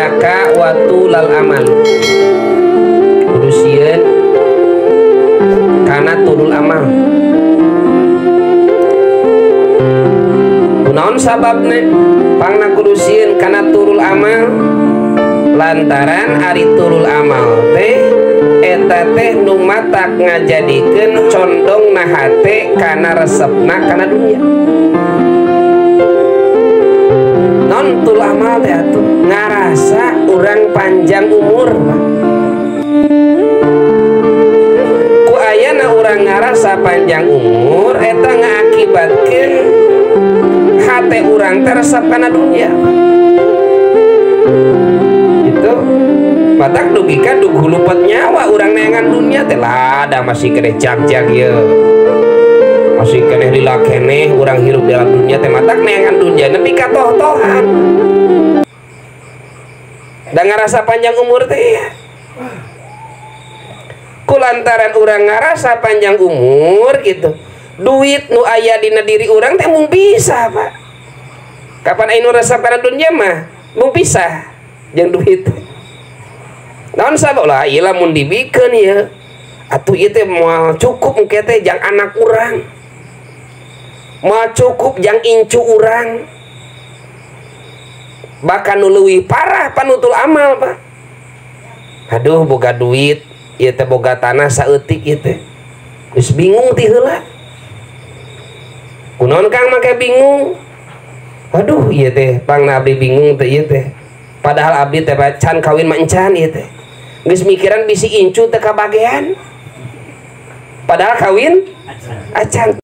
Iyyaka wa tulal amal. Kudu sieun kana tulul amal. Kunaon sababna pangna kudu sieun kana tulul amal? Lantaran ari tulul amal teh eta teh nu matak ngajadikeun condongna hate kana resepna kana dunya. Non tul amal teh atuh ngarasa urang panjang umur. Ku ayana urang ngarasa panjang umur eta ngaakibatkeun hate urang teh resep kana dunya. Itu matak dugi ka dugulupet nyawa urang neangan dunya teh lah da masih keneh jag-jag ye. Masih keneh lila keneh urang hirup dalam dunia teh matak neangan dunya nepi ka toh-tohan. Da ngarasa panjang umur teh. Kulantaran urang ngarasa panjang umur gitu, duit nu aya dina diri urang teh mung bisa, Pak. Kapan aya nu resep kana dunya mah mung pisah jeung duit. Naon sabab lah ieu lamun dibikeun ieu atuh ieu teh moal cukup engke teh jang anak urang. Moal cukup jang incu urang. Bahkan nu leuwih parah panutul amal, Pak. Aduh boga duit, ieu teh boga tanah saeutik ieu teh. Geus bingung ti heula. Kunaon Kang make bingung? Aduh ieu teh pangna abdi bingung teh ieu teh. Padahal abdi teh can kawin mah encan ieu teh. Geus mikiran bisi incu teh kabagean. Padahal kawin acan.